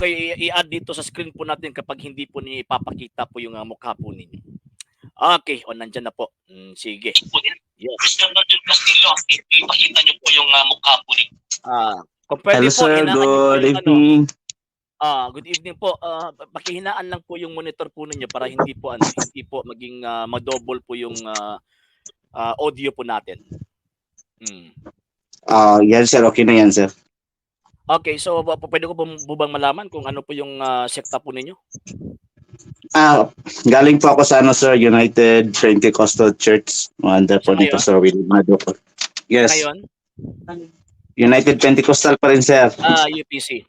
kayo i-add dito sa screen po natin kapag hindi po niyo ipapakita po yung mukha po ninyo. Okay, o nandyan na po. Sige. Yes. Christian Nigel Castillo, ipakita niyo po yung mukha po ninyo. Kung pwede Hello po, sir, hinaan niyo po good yung ano, evening. Good evening po. Pakihinaan lang po yung monitor po ninyo para hindi po ano, hindi po maging ma-double po yung audio po natin. Yan sir, okay na yan, sir. Okay, so pwede ko po bang malaman kung ano po yung sekta po ninyo? Galing po ako sa ano, sir, United Pentecostal Church. Under po Sa ni ngayon? Pastor Willie Mado po. Yes, Ngayon? United Pentecostal pa rin, sir. UPC.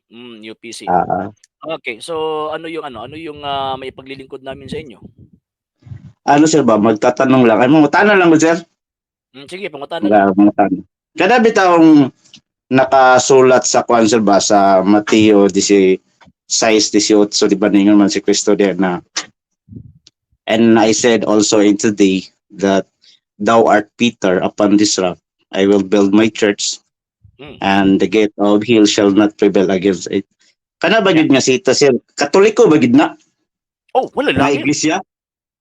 UPC. Okay, so ano yung ano, ano yung may paglilingkod namin sa inyo? Ano, sir ba, magtatanong lang. Ay, mangutana lang ko, sir. Sige, pangutana lang. Mangutana. Kada bitawng nakasulat sa kwan, sir ba, sa Mateo 16, 18, di ba ningon man si Kristo diyan na, "And I said also unto thee that thou art Peter, upon this rock I will build my church and the gate of hell shall not prevail against it." Kana ba gyud nga sita, sir? Katoliko ba gyud na Oh, wala nga lang. Iglesia?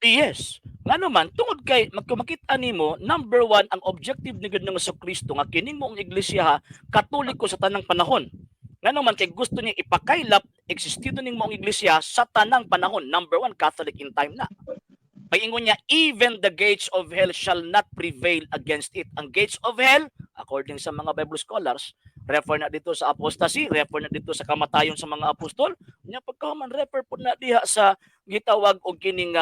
Yes. Ngano man, tungod kay magkumakita nimo, number one, ang objective ni gud ng Kristo nga kining maong iglesia ha, Katoliko sa tanang panahon. Ngano man kay gusto niya ipakaylap existido ning maong iglesia sa tanang panahon. Number one, Catholic in time na. Paingon niya, "Even the gates of hell shall not prevail against it." Ang gates of hell, according sa mga Bible scholars, refer na dito sa apostasy, refer na dito sa kamatayon sa mga apostol. Nya pagkahuman refer po na diha sa gitawag og kining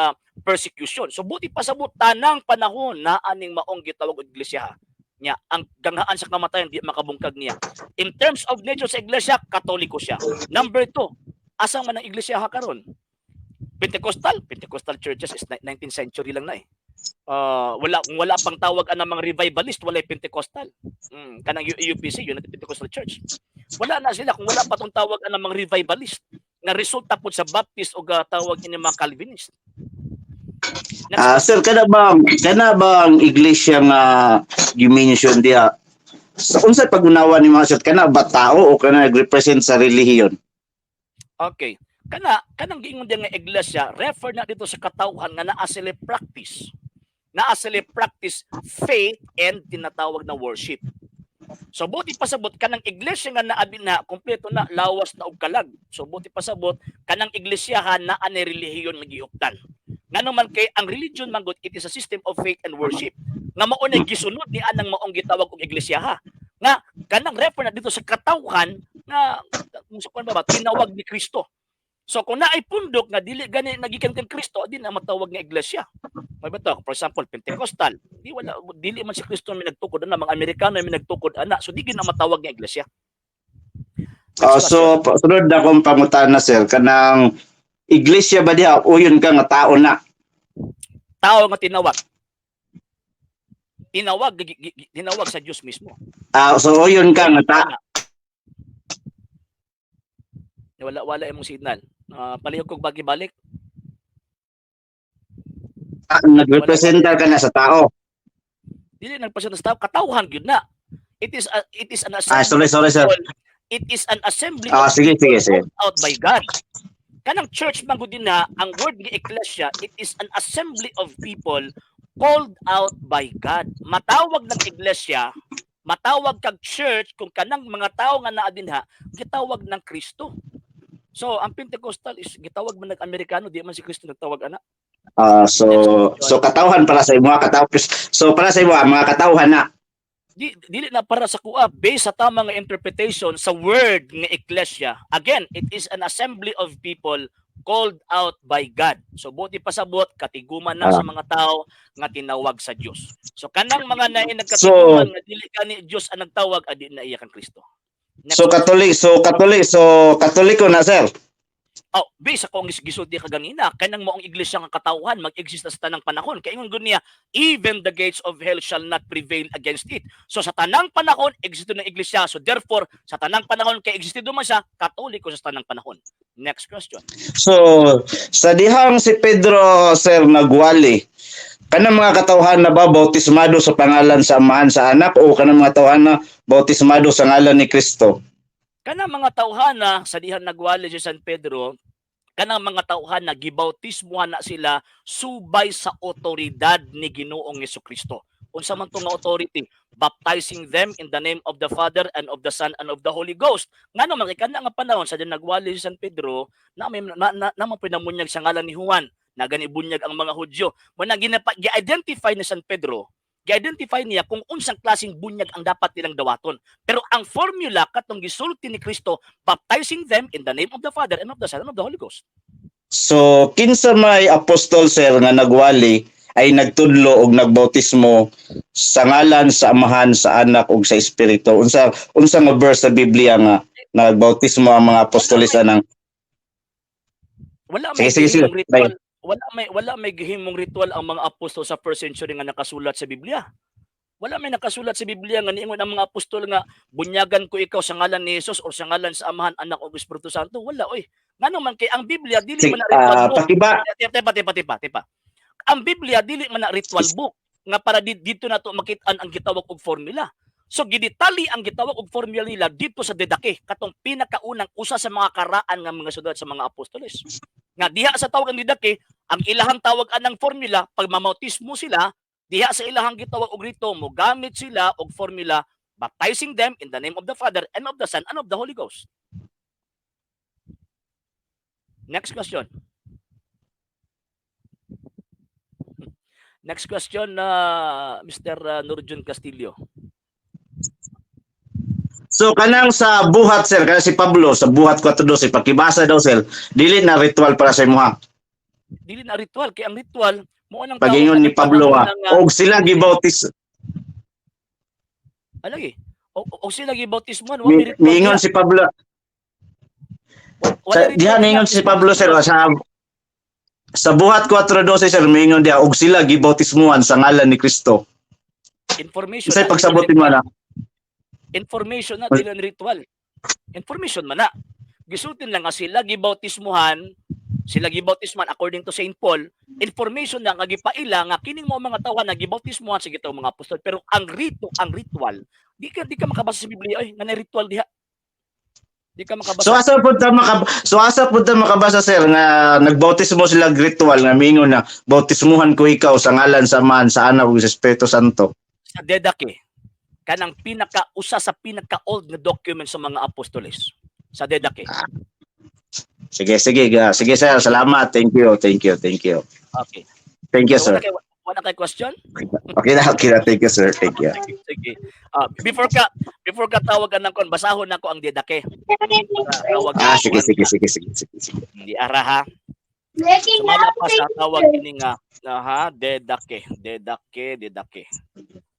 persecution. So buti pasabot tanang panahon na aning maong gitawag og iglesia. Nya ang ganghaan sa kamatayon di makabungkag niya. In terms of nature sa iglesia, Katoliko siya. Number two, asa man ang iglesia ha karon? Pentecostal, Pentecostal churches is 19th century lang na eh. Wala kung wala pang tawag ang mga revivalist, wala Pentecostal. Kanang UPC, United Pentecostal Church. Wala na sila kung wala pa tong tawag ang mga revivalist nga resulta po sa Baptist o tawag ini mga Calvinist. Next. Sir, kana bang iglesia nga gimension diha? Sa unsa pag-unawa ni mga sir, kana ba tao o kana nagrepresent sa relihiyon? Okay. Kana kanang giingon diya nga iglesia, refer na dito sa katawhan nga naa sila practice. Naa sila practice faith and tinatawag na worship. So buti pasabot kanang iglesia nga naabi na kompleto na lawas na og kalag. So buti pasabot kanang iglesia naa ni relihiyon nga gihuptan. Ngano man kay ang religion man gud, it is a system of faith and worship. Nga mao na gisunod ni anang maong gitawag og iglesia ha. Nga kanang refer na dito sa katawhan nga kung sa kuan ba tinawag ni Kristo. So kung naay pundok nga dili gani nagikan kang Kristo, di na matawag nga iglesia. May ba to? For example, Pentecostal, di wala dili man si Kristo may nagtukod ana, mga Amerikano may nagtukod ana. So di gid na matawag nga iglesia. Oh, so sunod na akong pangutana, sir, kanang iglesia ba diha uyon ka nga tao na? Tao nga tinawag. Tinawag tinawag sa Dios mismo. So uyon ka nga tao. Wala wala imong signal. Palihog kog bagi balik. Nagrepresentar ka na sa tao. Dili nagpasyon sa tao, katawhan gyud na. It is an Ah, assembly sorry, sorry, sir. of people. It is an assembly Ah, of sige, sige, sige. called out by God. Kanang church man gud din na, ang word nga ecclesia, it is an assembly of people called out by God. Matawag ng iglesia, matawag kag church kung kanang mga tao nga naa dinha gitawag ng Kristo. So ang Pentecostal is gitawag man ng Amerikano, di man si Kristo nagtawag ana. Ah, so katawhan para sa imo kataw. So para sa imo mga katawhan na. Di dili na para sa kuha, based sa tama nga interpretation sa word nga ecclesia. Again, it is an assembly of people called out by God. So buti pasabot katiguman na sa mga tao nga tinawag sa Dios. So kanang mga naay nagkatiguman nga dili kani Dios ang nagtawag, adi na iya kang Kristo. Next So question. Katolik, so Katolik, so Katoliko na, sir. Oh, based sa kong gisulti kaganina, kanang maong iglesia nga katawhan mag-exist na sa tanang panahon. Kay ingon gud niya, "Even the gates of hell shall not prevail against it." So sa tanang panahon exist ng iglesia. So therefore, sa tanang panahon kay existido man siya, Katoliko sa tanang panahon. Next question. So sa dihang si Pedro, sir, nagwali, kanang mga katawhan na ba bautismado sa pangalan sa Amahan, sa Anak, o kanang mga tawhan na bautismado sa ngalan ni Kristo? Kanang mga tawhana sa dihang nagwali si San Pedro, kanang mga tawhana gibautismuhan na sila subay sa otoridad ni Ginoong Kristo. Unsa man to nga authority? Baptizing them in the name of the Father and of the Son and of the Holy Ghost. Ngano man kay kana nga panahon sa dihang nagwali si San Pedro, na may na man pinamunyag sa ngalan ni Juan, na gani bunyag ang mga Hudyo. Mo na ginapa gi-identify ni San Pedro, gi-identify niya kung unsang klaseng bunyag ang dapat nilang dawaton. Pero ang formula katong gisulti ni Kristo, baptizing them in the name of the Father and of the Son and of the Holy Ghost. So kinsa may apostol, sir, nga nagwali ay nagtudlo og nagbautismo sa ngalan sa Amahan, sa Anak ug sa Espiritu? Unsa nga verse sa Biblia nga nagbautismo ang mga apostoles anang Wala may Sige, sige, sige. gihimong ritual, wala may gihimong ritual ang mga apostol sa first century nga nakasulat sa Biblia. Wala may nakasulat sa Biblia nga niingon ang mga apostol nga bunyagan ko ikaw sa ngalan ni Jesus or sa ngalan sa Amahan, Anak ug Espiritu Santo. Wala oy. Ngano man kay ang Biblia dili Sige, man na ritual book. Pakiba Tepa, tepa, tepa, tepa. Ang Biblia dili man na ritual book nga para dito nato makit-an ang gitawag og formula. So gidetali ang gitawag og formula nila dito sa Didache, katong pinakaunang usa sa mga karaan nga mga sulat sa mga apostoles. Nga diha sa tawag ang Didache, ang ilahang tawag anang formula pag mamautismo sila, diha sa ilahang gitawag og rito mo gamit sila og formula baptizing them in the name of the Father and of the Son and of the Holy Ghost. Next question. Next question na, Mr. Nurjun Castillo. So kanang sa Buhat, sir, kanang si Pablo sa Buhat 4:12, pakibasa daw, sir, dili na ritual para sa imuha? Dili na ritual kay ang ritual mo nang Pagingon ni Pablo og sila gibautis Alagi. O sila gibautismohan, wa may ritual miingon diha. si Pablo Wala sa, ritual diha diha. niingon si Pablo, sir, sa Buhat 4:12, sir, miingon diha og sila gibautismuhan sa ngalan ni Kristo. Information Unsay na, pagsabot dili nimo na? Information na, dili na ritual. Information man na. Gisultin lang nga sila gibautismuhan according to Saint Paul, information na nga gipaila nga kining mo mga tawa na gibautismuhan sa gitawag mga apostol. Pero ang rito, ang ritual, di ka makabasa sa Biblia ay nga na ritual diha. Di ka makabasa. So asa pud ta makabasa, sir, nga nagbautismo sila og ritual nga miingon na bautismuhan ko ikaw sa ngalan sa Amahan, sa Anak ug sa Espiritu Santo? Sa Didache, kanang pinaka usa sa pinaka old nga document sa mga apostoles. Sa Didache. Sige, sige, sige, sir, salamat. Thank you, thank you, thank you. Okay. Thank you, So, sir. wala kay question? Okay na, thank you, sir. Thank you. Sige, sige. Ah, before ka tawag ng kon, basahon nako ang Didache. Para tawag Ah, sige, sige, sige, sige, sige, sige. Hindi ara ha. Sumala pa sa tawag ini nga ha, Didache, Didache, Didache.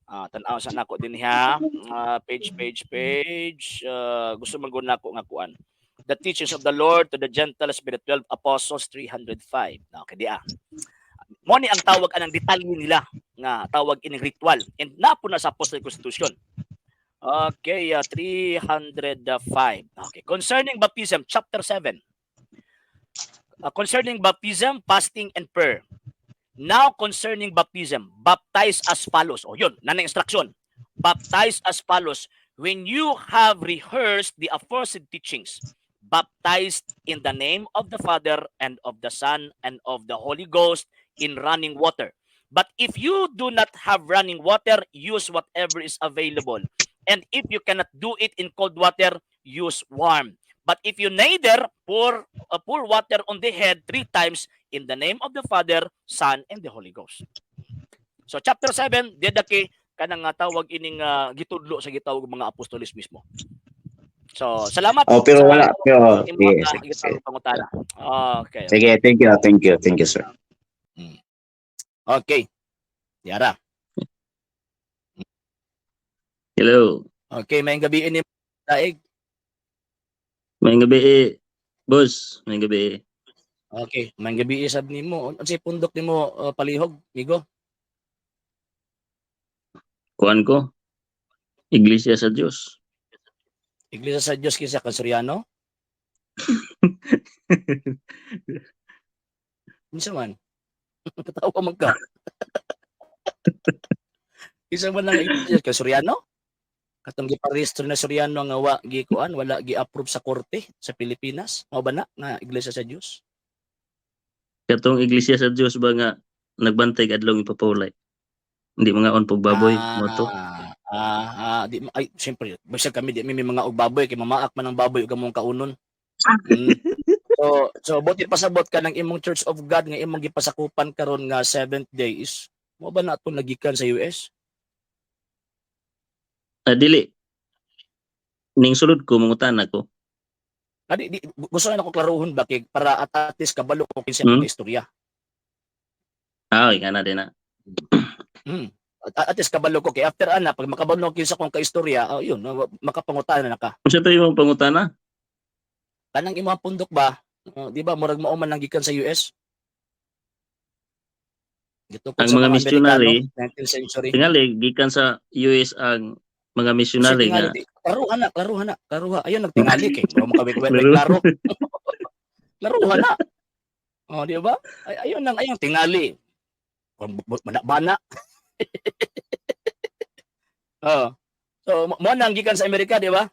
Ah, tan-aw sa nako din ha. Ah, page, page, page. Ah, gusto man gud nako nga kuan. The Teachings of the Lord to the Gentiles by the 12 Apostles, 305. Okay, di ah. Mo ni ang tawag anang detalye nila nga tawag ining ritual and napo na sa Apostolic Constitution. Okay, 305. Okay, concerning baptism, chapter 7. Concerning baptism, fasting, and prayer. Now concerning baptism, baptize as follows. O yun, nana instruction. Baptize as follows. When you have rehearsed the aforesaid teachings, baptized in the name of the Father and of the Son and of the Holy Ghost in running water. But if you do not have running water, use whatever is available. And if you cannot do it in cold water, use warm. But if you neither, pour water on the head three times in the name of the Father, Son, and the Holy Ghost. So chapter 7, Didache, kanang nga tawag ining gitudlo sa gitawag mga apostoles mismo. So, salamat. Oh, pero wala. Pero, Imo sige, nga sige, sige. gitawag pangutana. Okay. Sige, thank you, thank you, thank you, sir. Okay. Yara. Hello. Okay, may gabi ini daig. May gabi eh. Boss, may gabi eh. Okay, may gabi sab nimo. Unsay pundok nimo, palihog, migo? Kuan ko. Iglesia sa Dios. Iglesia sa Dios kinsa kan Soriano? Unsa man? Katawa man ka. Kinsa man ang iglesia kan Soriano? Katong giparehistro na Soriano nga wa gikuan, wala gi-approve sa korte sa Pilipinas. Mao ba na nga Iglesia sa Dios? Katong Iglesia sa Dios ba nga nagbantay adlong ipapawlay. Hindi mga on pog baboy mo to. Ah, di ay siyempre, basta kami di mi may mga og baboy kay mamaak man ang baboy ug among kaunon. So buti pasabot ka ng imong Church of God nga imong gipasakupan karon nga seventh day is mo ba na atong nagikan sa US? Ah, dili. Ning sulod ko mangutana ko. Ah, di, gusto na ako klaruhon ba kay para at least kabalo ko kinsa mga istorya. Ah, nga na din na. At least kabalo ko kay after ana pag makabalo ko kinsa kong kaistorya, oh, yun, makapangutana na ka. Unsa to imong pangutana? Kanang imong pundok ba? Oh, di ba murag mao man lang gikan sa US? Gitukod Ang sa mga missionary, Amerikano, 19th century. Tingali gikan sa US ang mga missionary nga. Klaruha na, klaruha na, klaruha. Ayun nagtingali kay mo makawik-wik klaro. Klaruha na. Oh, di ba? Ay, ayun lang, ayun tingali. Bana. Oh. So, mo nang gikan sa Amerika, di ba?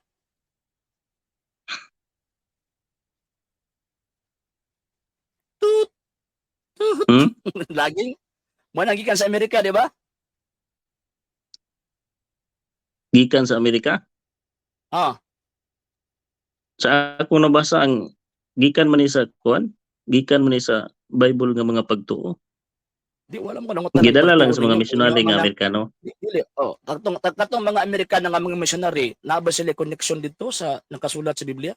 Toot. Toot. Hmm? Laging mo nang gikan sa Amerika, di ba? Gikan sa Amerika. Ah. Sa ako nabasa ang gikan man ni sa kuan, gikan man ni sa Bible nga mga pagtuo. Di wala mo kanang Gidala lang sa mga missionary nga Amerikano. Dili, oh, katong mga Amerikano nga mga missionary, naa ba sila connection dito sa nakasulat sa Biblia?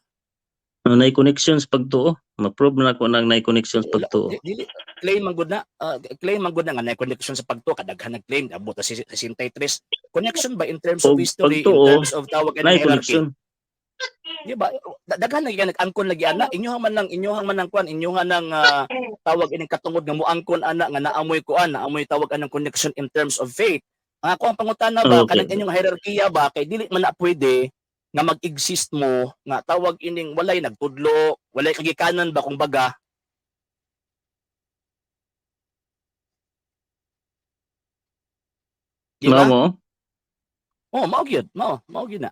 Ang nay connection sa pagtuo, ma-prove na ako nang nay connection sa pagtuo. Dili claim man gud na, claim man gud na nga nay connection sa pagtuo, kadaghan nag-claim abot sa 63. Connection ba in terms of Og history, in pagtuo, terms of tawag and Nay hierarchy? connection. Di ba? Daghan lagi nag-angkon lagi ana, inyoha man ang kuan, inyoha nang tawag ining katungod nga moangkon ana nga naamoy kuan, naamoy tawag anang connection in terms of faith. Ang ako ang pangutana ba kanang inyong hierarkiya ba kay dili man na pwede nga mag-exist mo nga tawag ining walay nagtudlo, walay kagikanan ba kung baga. Di ba? Mao mo? Oh, mao gyud, mao gyud na.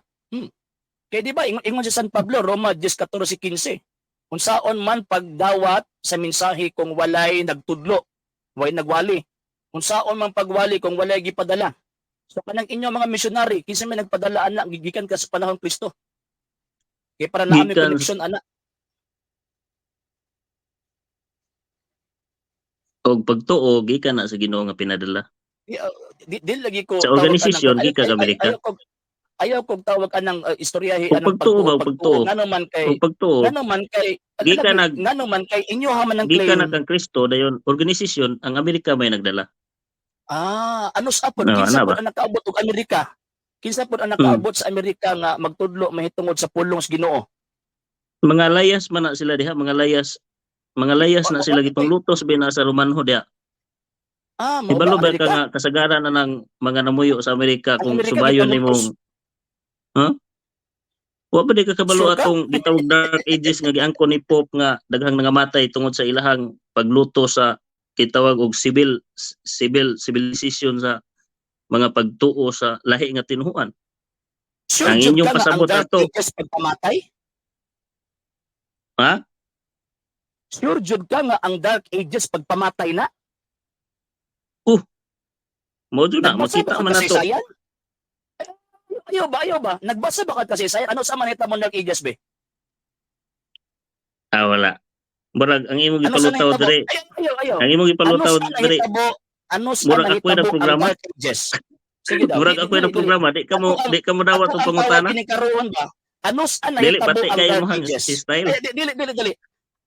Kay di ba ingon si San Pablo Roma 10:14-15. Unsaon man pagdawat sa mensahe kung walay nagtudlo, walay nagwali. Unsaon man pagwali kung walay gipadala. So kanang inyo mga missionary, kinsa may nagpadala ana gigikan ka sa panahon Kristo. Kay para naa may Gikan- connection ana. Og pagtuo gikan na sa Ginoo nga pinadala. Di lagi ko Sa tawag organisasyon, anang- gikan sa Amerika. Ayaw kog tawag anang istoryahe Og anang pagtuo ba, pagtuo? Ngano man kay Og pagtuo, ngano man kay Gikan ngano man kay inyo ha man ang claim. gikan na kang Kristo dayon organisasyon ang Amerika may nagdala. Ah, ano sa pod? No, Kinsa ano pod ba? ang nakaabot og Amerika? Kinsa pod ang nakaabot sa Amerika nga magtudlo mahitungod sa pulong sa Ginoo? Mga layas man na sila diha, mga layas na sila gipanglutos ba na sa Romanho diha. Ah, mao Ibalo ba ba ka Amerika? nga kasagaran na ng mga namuyo sa Amerika Ang kung Amerika subayon gipanglutos? nimong. Huh? Wa ba di ka kabalo Sure ka? atong gitawag Dark Ages nga giangkon ni Pope nga daghang nangamatay tungod sa ilahang pagluto sa kitawag og civil civil civilization sa mga pagtuo sa lahi nga tinuhuan. Sure Ang jud inyong ka nga ang pasabot Dark ato. Ages pagpamatay? Ha? Sure jud ka nga ang Dark Ages pagpamatay na? Mo jud na Nagbasa makita ba ka man nato. kasaysayan? Ayaw ba, ayaw ba? Nagbasa ba ka kasaysayan? Ano sa manita mo Dark Ages be? Ah, wala. Murag ang imong Ano sa gipalutaw nahitabo? diri. Ayaw, ayaw, ayaw. Ang imong Ano gipalutaw sa diri. nahitabo? Ano sa Murag ako'y nahitabo ang nagprograma. Dark Ages? Sige daw. Murag Dili, ako'y dili, dili. nagprograma, di ka mo dawat Ako og ang pangutana. tawag kini karon ba? Ano sa Dili nahitabo pati ang kay Dark imong Ages? style. Eh, dili, dili, dili.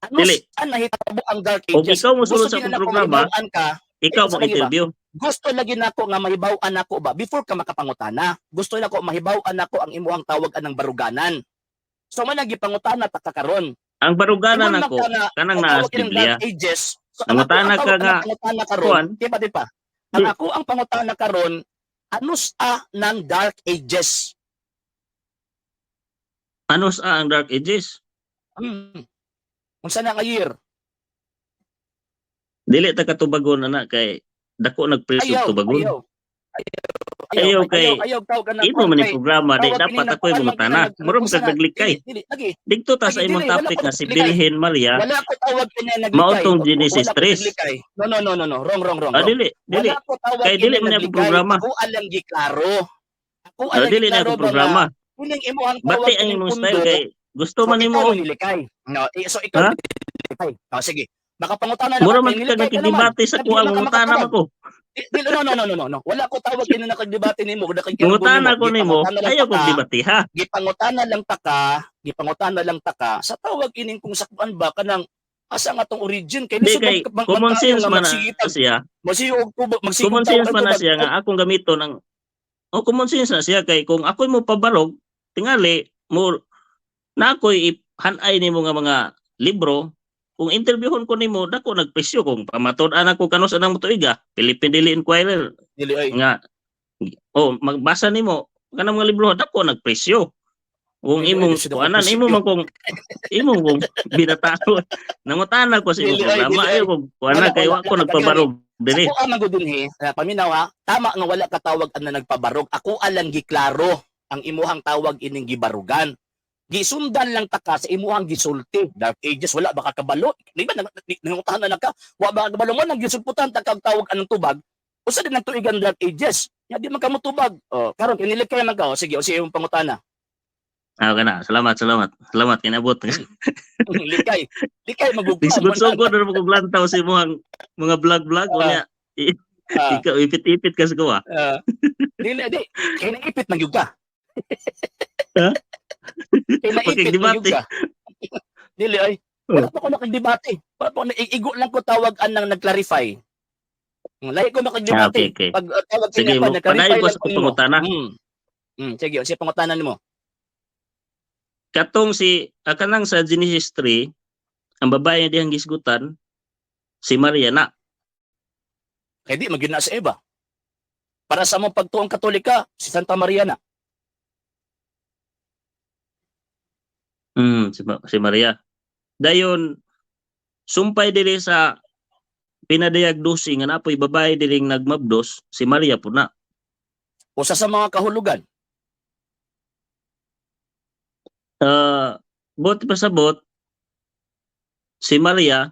Ano Dili. sa nahitabo ang Dark Og Ages? ikaw mosulod Gusto sa gina akong nako programa, mahibaw-an ka. ikaw Eh, mo sa lagi ba? interview. Gusto lagi nako nga mahibaw-an nako ba before ka makapangutana. Gusto nako mahibaw-an nako ang imuhang tawag anang baruganan. So man ang gipangutana ta ka karon. Ang baruganan Ingon man ako ka nga, kanang ang naa tawag sa ining Biblia. Dark Ages. So, ang ako Nangutana ang ka tawag nga ang pangutana karon, kuan. di ba, di ba? Ang Di. ako ang pangutana karon, ano sa ng Dark Ages? Ano sa ang Dark Ages? Unsa na nga year? Dili ta katubagon ana kay dako nagpresyo Ayaw, tubagon. ayaw. Ayaw, Ayaw, Ayaw kay ayaw, ayaw tawag ka na imo man ni kay programa di tawag dapat ini ako'y nagkuan man mangutana. ka na Murag nagkusa kag na naglikay. dili dili lagi Didto ta lagi sa imong dili wala topic ko nga si naglikay. Birhen Maria Wala ko tawag kini mao naglikay. tong Genesis Wala ko 3. naglikay. No, no, no, no, no. Wrong, wrong, wrong, Ah, wrong. dili, dili. Wala ko tawag Kay kini dili man ni akong naglikay. programa. Ako alang giklaro. Ako Ah, alang dili ni giklaro akong ba nga programa. kining imuhang tawag Bati ang kining imong style pundo. kay gusto So man nimo ikaw og nilikay. No, eh, so ikaw Ha? nilikay. Oh, sige. Makapangutana na Mura ka man kay ka nilikay ka naman. nakigdebate sa Di kuha, man ka mangutana man makatawag. ko. Di, no, no, no, no, no, no. Wala ko tawag kini nakagdebate nimo, nakikirgo Mangutana nimo. ko nimo, Gipangutana lang ayaw kong ta ka. debate ha. Gipangutana lang ta ka, gipangutana lang ta ka sa tawag ining kung sakuan ba kanang asa nga tong origin kay Di lisod kay common magkaayo sense nga man na magsigitag siya. masigog tubag magsigog Common tawag sense ang man na tubag. siya nga akong gamiton ang o common sense na siya kay kung ako'y mo pabarog tingali mo na ako'y hanay nimo nga mga libro, kung interviewon ko nimo dako nagpresyo kung pamatud-an ako kanus anang tuiga Philippine Daily Inquirer Dili ay. nga oh magbasa nimo kanang mga libro dako nagpresyo kung Dili ay, imong lisod ako kuanan presyo. imo man kung imo kung binatao nangutana ko sa imong Dili ay, programa dili ay. ayaw kog kuanan Wala, kay wala, wa ko wala, nagpabarog diri. Ako ang magudin he, paminaw ha, tama nga wala katawag ang na nagpabarog. Ako alang giklaro ang imuhang tawag ining gibarugan. Gisundan lang ta ka sa imuhang gisulti. Dark Ages, wala baka kabalo. Di ba nangutahan na ka? Wa ba kabalo mo nang gisulputan ta kag tawag anong tubag? Usa din ang tuigan Dark Ages. Nya di man ka motubag. Oh, karon kinilig kay man ka. Oh, sige, o sige imong pangutana. Ah, okay na. Salamat, salamat. Salamat kinabot. Likay. Likay magugma. Lisugod-sugod na mo kog lantaw sa imong mga vlog-vlog unya. Ikaw ipit-ipit ka sa kuwa. Dili di. Kay naipit man gyud ka. Ha? Kay naipit man gyud Makigdebate. ka. Dili ay. Wala pa ko nakagdebate. Wala pa ko igo lang ko tawag anang nag-clarify. Lahi ko Ah, makagdebate. okay. Pag tawag Sige, kanya pa mo nag-clarify padayon ko lang sa ko nimo. pangutana. Sige, sige pangutana nimo. Katong si kanang sa Genesis 3, ang babae nga dihang gisgutan si Maria na. Kay di magyud na sa Eva. Para sa among pagtuong Katolika, si Santa Maria na. Si Maria. Dayon sumpay diri sa pinadayag 12 nga napoy babae diring nagmabdos, si Maria po na. Usa sa mga kahulugan. Bot pasabot si Maria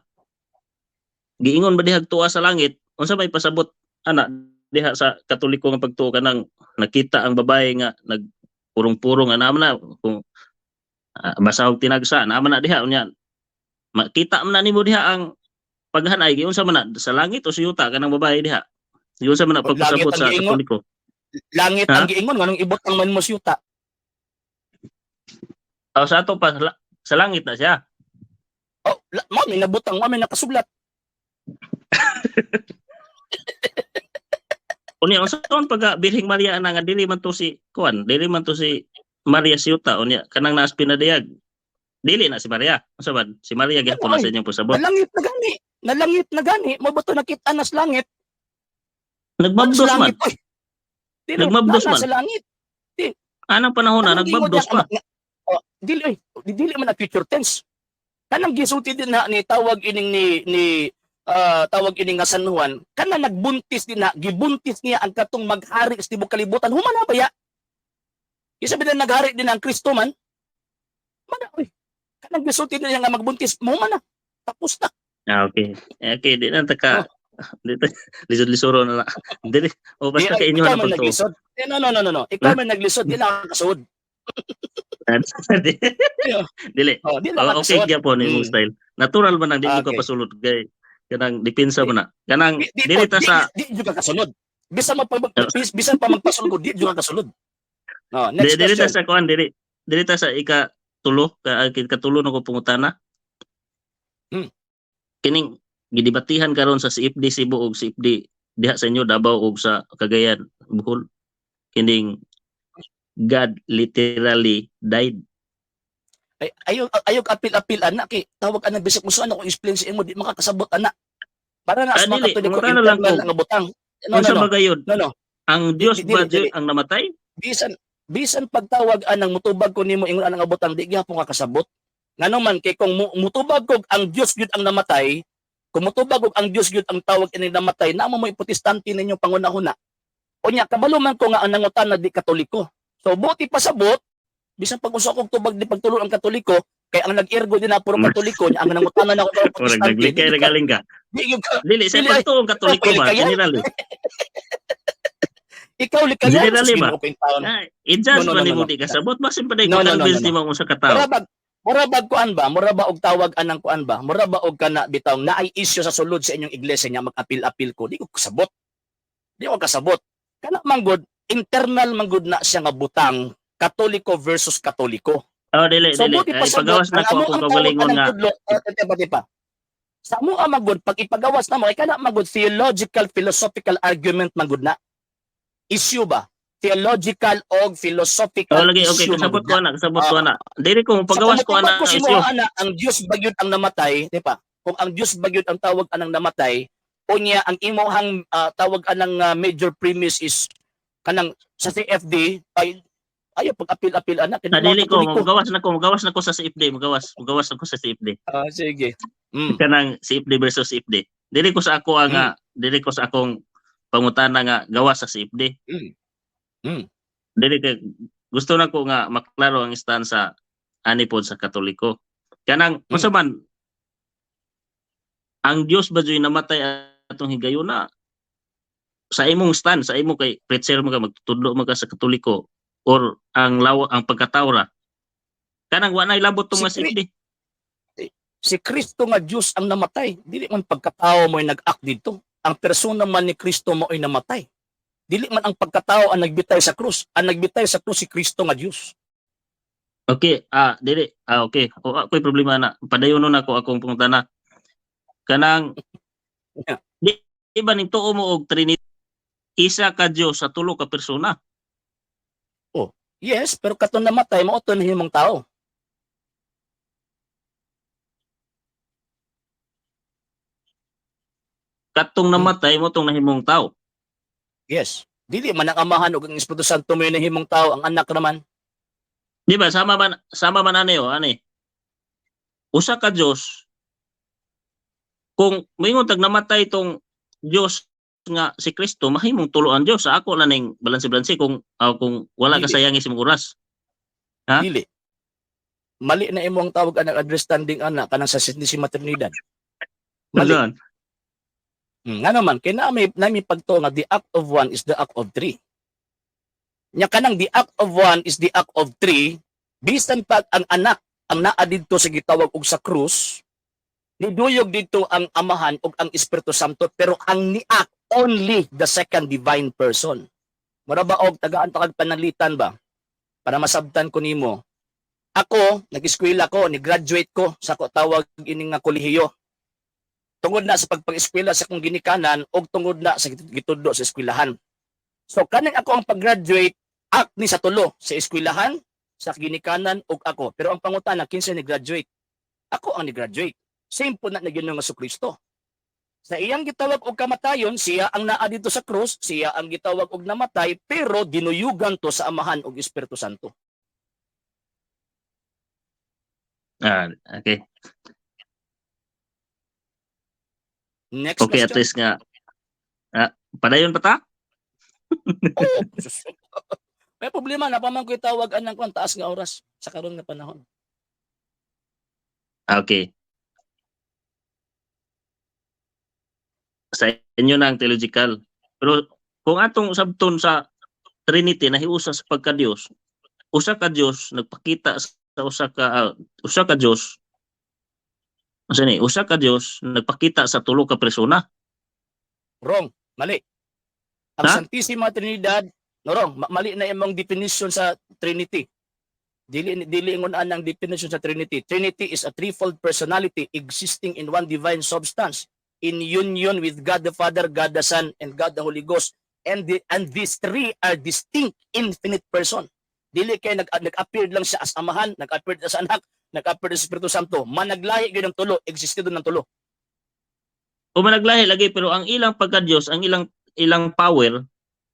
giingon ba dihag tuwa sa langit, unsa may pasabot ana diha sa Katoliko nga pagtuo kanang nakita ang babae nga nagpurong-purong nga naman na kung basahog tinagsa naman na diha unya makita man na nimo diha ang paghanay giunsa man na sa langit o sa yuta kanang babae diha, giunsa man na Langit pagpasabot ang sa giingon. Katoliko? Langit Ha? ang giingon nganong ibutang man mo sa yuta. O sa ato pa sa langit na siya. Oh, mao may nabutang, mao may nakasublat. Unya unsa man pagka Birhing Maria ana nga dili man to si kuan, dili man to si Maria Siuta unya kanang naas pinadayag. Dili na si Maria. Unsa man? Si Maria gyapon na sa inyong pasabot. Nalangit na gani. Nalangit na gani. Mo ba to nakita nas langit? Nagmabdos Sa man. langit, oy. Dili, Nagmabdos nana man. sa langit. Anang panahon na Kanang giingon nagmabdos niya, pa. oh, dili oy, dili man na future tense. Kanang gisulti din na ni tawag ining ni ni tawag ining nga San Juan, kana nagbuntis din na gibuntis niya ang katong maghari sa tibok kalibutan. Human na baya? Isa ba na naghari din ang Kristo man? Mana oy. Kanang gisulti din niya nga magbuntis, human na. Tapos na. Ah, okay. Eh, okay, di na taka dito lisod-lisoro na lang. Dili o basta Di, kay inyo ikaw na man pagtuo. naglisod. Eh, no, no, no, no, no. Ikaw man naglisod, di lang kasud. Dili. Oh, di lang Oh, okay kasud. gyapon imong style. Natural man ang di mo ka pasulod kay kanang depensa mo na. Kanang Di, di, dili ta di, sa di, di, ka kasunod. Bisan bisan pa magpasulod, di jud ka kasunod. Oh, Di next dili ta question. sa kuan dili. Dili ta sa ika tulo ka katulo na ko pangutana. Kining gidebatihan karon sa CFD Cebu ug CFD diha sa inyo Davao ug sa Cagayan, Bohol. Kining God literally died. Ay, ayaw ayaw apil-apil anak kay tawag anang bisag mo saan ako explain sa imo di makakasabot anak. Para na Ah, sa mga dili, Katoliko mangutana lang internal ko. nga butang. No, no, Unsa no. ba gayud? No, no. Ang Dios Di- ba dili, dili. ang namatay? Bisan bisan pagtawag anang mutubag ko nimo ingon anang butang di gyapon ka kasabot. Ngano man kay kung mutubag kog ang Dios gyud ang namatay, kung mutubag og ang Dios gyud ang tawag ini namatay, naamo mo Protestante ninyong pangunahuna. Unya kabalo man ko nga ang nangutana di Katoliko. So buti pasabot, bisan pag usa kog tubag di pagtulo ang Katoliko, kay ang nag-ergo din na puro Katoliko, nya ang nangutana na ako puro Murag Protestante. naglikay Di ra galing ka. Di gyud ka Dili sa Dili, ay, pagtuong Katoliko ba likayan. generally. Ikaw likayan Generally sa ba? Ginoo ko yung taon. Ah, i-judge No, no, ba no, nimo no, no. di kasabot basin pa day No, no, no, convince no, no. nimo ang usa ka tawo. Mura bag kuan ba? Mura ba og tawag anang kuan ba? Mura ba og kana bitaw naay isyu sa sulod sa inyong iglesia nya mag-apil-apil ko? Di ko kasabot. Di ko kasabot. Kana manggod internal manggod na siya nga butang Katoliko versus Katoliko. Oh, dili So dili. buti Ay, pa sabot, ipagawas na ang ko amo akong ang tawag kaugalingon anang nga tudlo, eh, tipa, tipa. Sa amo ang magod pag ipagawas na mo ay kana magod theological philosophical argument magud na. Issue ba? Theological og philosophical Oh, lagi okay issue kasabot magud ko na. ana, kasabot ko ana. Dili ko pagawas Sa ko ana ko ang si issue. ana, ang Dios bagyod ang namatay, di ba? Kung ang Dios bagyod ang tawag anang namatay, unya ang imuhang tawag anang major premise is kanang sa CFD ay ayo pag apil-apil anak Na dili ko magawas na ko sa CFD, magawas na ko sa CFD. Ah, sige. Kanang CFD versus CFD. Dili ko sa ako ang dili ko sa akong pangutana nga gawas sa CFD. Dili kay gusto na ko nga maklaro ang stand sa ani pod sa Katoliko. Kanang unsa man ang Dios ba juy namatay atong higayuna sa imong stand, sa imo kay preacher mo ka, magtutudlo mo ka sa Katoliko or ang lawa ang pagkatawra. Kanang wa nay labot tong Si mga CFD. Si Kristo nga Dios ang namatay. Dili man pagkatao mo'y nag-act dito. Ang persona man ni Kristo mo'y namatay. Dili man ang pagkatao ang nagbitay sa krus. Ang nagbitay sa krus si Kristo nga Dios. Okay, dili. Ah, okay. O ako'y problema na. Padayon nun ako akong pangutana. Kanang di, di ba ning tuo mo og Trinity isa ka Dios sa tulo ka persona? Yes, pero katong namatay mao to nahimong tao. Katong namatay mo tong nahimong tao. Yes. Dili man ang Amahan ug ang Espiritu Santo mo nahimong tao, ang anak naman. Di ba sama man ani o ani. Usa ka Dios kung moingon tag namatay tong Dios nga si Kristo mahimong tulo ang Dios sa ako na ning balanse-balanse kung wala ka Dili. sayangi sa imong oras. Ha? Dili. Mali na imong tawag anak understanding anak kanang sa Santissima Trinidad. Mali. Ano? Nga naman kay nami pagtuo nga the act of one is the act of three. Nya kanang the act of one is the act of three, bisan pag ang anak ang naa didto sa gitawag og sa krus, niduyog didto ang Amahan ug ang Espiritu Santo, pero ang ni-act only the second divine person. Mura ba og tagaan ta kag pananglitan ba? Para masabtan ko nimo. Ako, nag-eskwela ko, ni-graduate ko sa ko tawag ini nga kolehiyo. Tungod na sa pagpag-eskwela sa akong ginikanan og tungod na sa gitudlo sa eskwelahan. So kaning ako ang pag-graduate, act ni sa tulo, sa eskwelahan, sa ginikanan ug ako. Pero ang pangutana, kinsa ni graduate? Ako ang ni-graduate. Same po na na Ginoong Kristo. Sa iyang gitawag og kamatayon, siya ang naa dito sa krus, siya ang gitawag og namatay, pero dinuyugan to sa Amahan ug Espiritu Santo. Ah, okay. Next Okay, at question. least nga padayon pa ta? Oo, sus. May problema na pa man ko'y tawag anang kwan taas nga oras sa karon nga panahon. Ah, okay. Sa inyo na ang theological. Pero kung atong sabton sa Trinity nahiusa sa pagka-Dios, usa ka Dios nagpakita sa usa ka Dios. Unsa ni? Usa ka Dios nagpakita sa tulo ka persona. Wrong, mali. Ang Ha? Santissima Trinidad, no wrong, mali na imong definition sa Trinity. Dili dili ingon anang definition sa Trinity. Trinity is a threefold personality existing in one divine substance in union with God the Father, God the Son, and God the Holy Ghost. And these three are distinct, infinite person. Dili kay nag-appear lang siya as Amahan, nag-appear as Anak, nag-appear as Espiritu Santo. Managlahi gyud ang tulo, existido ng tulo. O managlahi lagi pero ang ilang pagka-Dios, ang ilang ilang power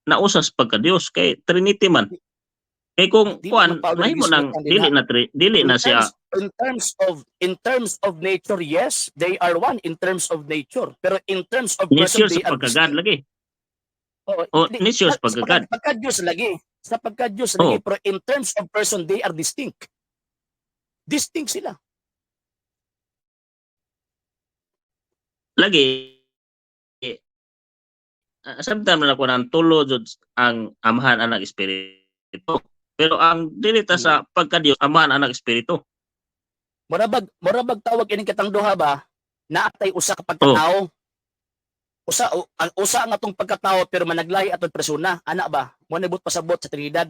nausa sa pagka-Dios kay Trinity man. Kay kung Dili kuan man power mahimo mismo nang ang dili na dili in na siya terms of nature, yes, they are one in terms of nature, pero in terms of person nature they sa are pagka-God distinct. lagi. Oo, O nature sa pagka-God. Pagka-Diyos lagi. Sa pagka-Diyos lagi. Oh. Pero in terms of person, they are distinct. Distinct sila. Lagi eh, samtang man ako ng tulo jud ang Amahan, Anak, Espiritu. Pero ang dili ta sa pagka-Dios, Amahan, Anak, Espiritu. Murabag tawag ining katang duha ba, naatay usa ka pagkatao. Usa ang usa ang atong pagkatao pero managlahi atong persona, ana ba? Mo nibot pasabot sa Trinidad.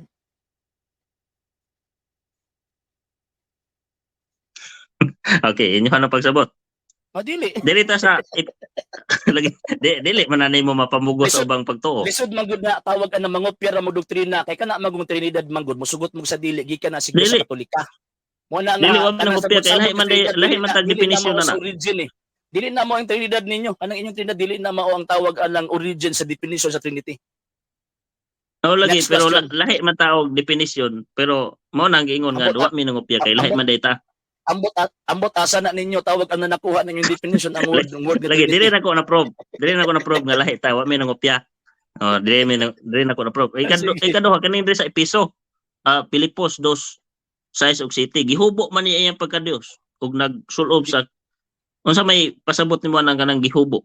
Okay, inyo na pagsabot. O dili. Dili ta sa lagi dili man na nimo mapamugos sa Lisod- ubang pagtuo. Lisod man gud na tawag ka ng mangopya ra mo doktrina kay kana magong Trinidad man gud musugot mo sa dili gikan na siguro Dili. sa Katolika. Mo na nga Dili, wa man kanang mangopya kay lahi man Trinidad, lahi man tag dili na definition mao na sa na. origin eh. Dili na mo ang Trinidad ninyo. Kanang inyong Trinidad dili na mao ang tawag anang origin sa definition sa Trinity. Oo lagi, Next pero question. lahi man taog definition pero mao nang giingon nga Ambot- duwa mi nangopya kay lahi man day ta. Ambot asa na ninyo tawag ang nakuha ninyong definition ang word nga Lagi dili Trinity. na ko na prove. Dili na ko na prove nga lahi ta, wa mi nangopya. Oh, dili na ko na prove. Sige. Ikaduha kaning diri sa Episo. Pilipos 2:6 ug 7. Gihubo man niya iyang pagka-Dios ug nagsulob sa unsa may pasabot nimo ang kanang gihubo,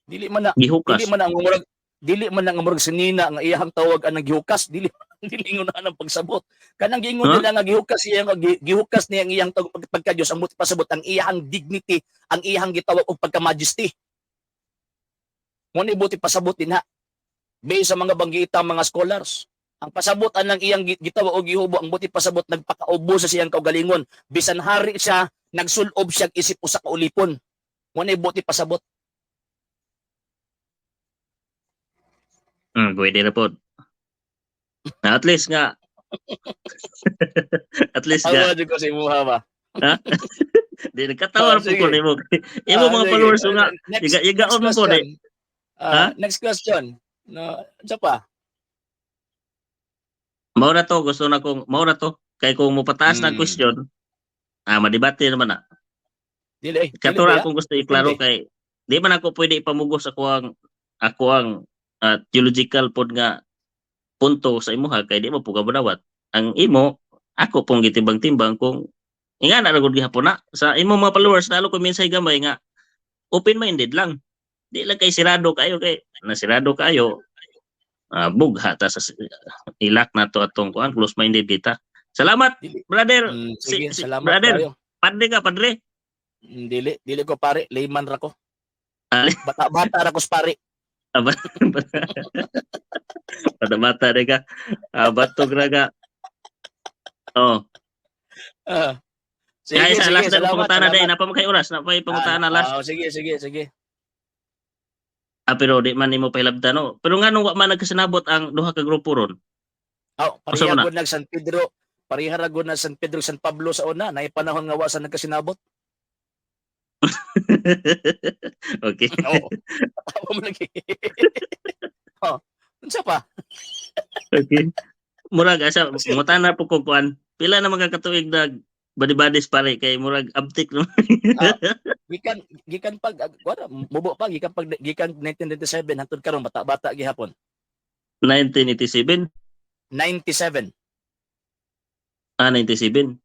Dili man na gihukas. Dili man na ang murag sinina nga iyahang tawag ang gihukas, dili dili ingon na ang pagsabot. Kanang giingon Huh? nila nga gihukas iyang gihukas niya ang iyang tawag pagka Dios, ang pasabot ang iyahang dignity, ang iyahang gitawag og pagka majesty. Mo ni buti pasabot dinha. Based sa mga banggita mga scholars. Ang pasabot anang iyang gitawag og gihubo, ang buti pasabot nagpakaubo sa siyang kaugalingon. Bisan hari siya, nagsulob siya isip usa ka ulipon. Mo ni buti pasabot. Pwede na po. Na at least nga at least nga Awa jud ko sa imuha ba. di nagkatawa Ah, po ko sige. nimo. Imo Ah, mga sige. followers nga Next, igaon next mo ko di. question. Ha? Next question. No, isa pa. Mao na to, gusto na kong mao na to kay kung mopataas na question, madebate naman na. Dili eh. Dili Kato ra ba ya? akong gusto iklaro kay di man ako pwede ipamugos ako ang theological pod nga punto sa imuha kay di mo po ka budawat. Ang imo ako pong gitimbang-timbang kung ingana ra gud gihapon na sa imo mga followers, lalo ko minsay gamay nga open minded lang. Di lang kay sirado kayo, kay nasirado kayo, bugha ta sa ilak na to atong kuan, close minded kita. Salamat, Dili. brother. Sige, salamat brother. kayo. Padre ka, padre. Dili, dili ko pare, layman ra ko. Ah. Bata-bata ra ko sa pare. Bata-bata re ka. Batog ra ka. Oh. Sige, Kaya sa sige, last na salamat, pangutana salamat. dai, napa man kay oras, napa may pangutana last. Sige, sige, sige. Pero di man nimo pahilabtan, no. Pero nganong wa man nagkasinabot ang duha ka grupo ron? Oh, Usa pareha man na? gud nag San Pedro, pareha ra gud na San Pedro San Pablo sa una, naay panahon nga wa sa nagkasinabot. Okay. Oo. Tawa mo lagi. Oh, unsa pa? Okay. Murag asa mangutana po ko kuan. Pila na mga katuig nag body-bodies pare kay murag abtik no. Gikan gikan pag wala mubo pa gikan pag gikan 1997 hangtod karon bata-bata gihapon. 1987. 97. 97.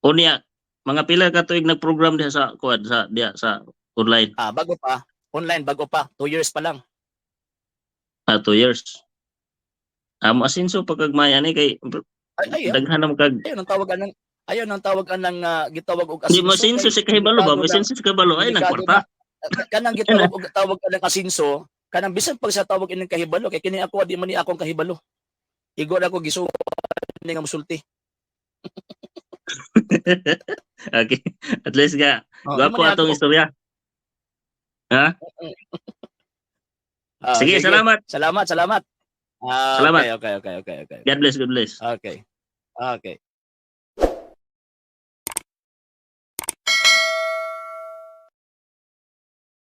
Unya, mga pila ka tuig nagprogram diha sa kuan sa diha sa online? Bago pa. Online bago pa. 2 years pa lang. 2 years. Mo asinso pagkagmaya ni kay Ay ay ah. daghan na kag Ayaw nang tawag anang gitawag og Di mo asinso kay si kahibalo ba? delikado Mo asinso si kahibalo ay nang delikado kwarta. Kanang gitawag og tawag anang asinso, kanang bisan pag sa tawag ining kahibalo kay kini ako di man ni akong kahibalo. Igo na ako gisuwa ni nga musulti. Okay. At least ga Oh, di man gwapo ni atong ako. istorya. Ha? Sige, salamat. Salamat, salamat. Salamat. Okay. God bless, God bless. Okay. Okay.